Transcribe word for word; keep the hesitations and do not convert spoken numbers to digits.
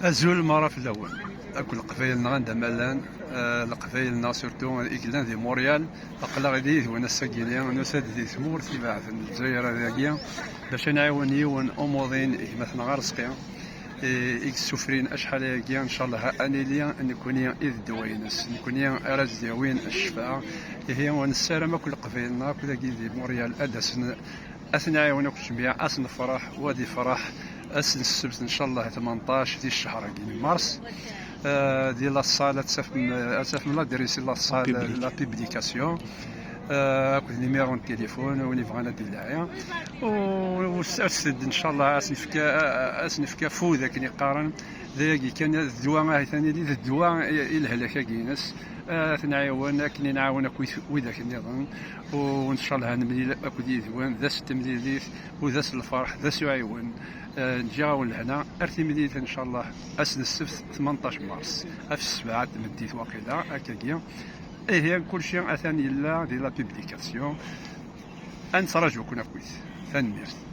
Azul mara fell-awen akk Leqbayel-nneɣ anda ma llan, eh, Leqbayel-nneɣ surtout i yellan di Montréal. Aql-aɣ yid-wen ass-agi-ni, nusa-d di tmurt ibeɛden Lezzayer dagi, bac ad nɛiwen yiwen umuḍin gma-tneɣ Arezqi, i, i yessufrin acḥal ayagi. Ncallah ad nili nekni i d ddwa-ines, nekni ara s-d-yawin ccfa. Ihi, nessaram akk Leqbayel-nneɣ akk dagi di Montréal ad d-asen, ad ten-nɛiwen akk jmiɛ, ad s-nefreḥ, wa ad ifreḥ. Ass n ssebt, ncallah, tmenṭac di ccher-agi n mars. Eh, di la salle, ad tafem, ad tafem l'adresse, la salle, la publication. Eh, akked numéro n téléphone, win yebɣan ad d-ilaɛi. U, u s-, ad s-, ncallah, ad s-nefk, ad s-nefk afud akken i qqaren. D ayagi kan, d ddwa ahi-t-an ili, d ddwa i, i lehlak-agi-ines. Ad t-nɛiwen akken i nɛawen akk wid-, widak nniḍen. U ncallah ad nemlil akked yid-wen, d ass n temlilit, u d ass n lferḥ, d ass uɛiwen. Eh, ǧǧiɣ-awen lehna, ar timlilit ncallah, ass n ssebt tmenṭac mars, ɣef ssebɛa n tmeddit waqila, akkagi. Ihi, kulci atan yella di la publication. Ad nettraǧuken akkit. Tanemmirt.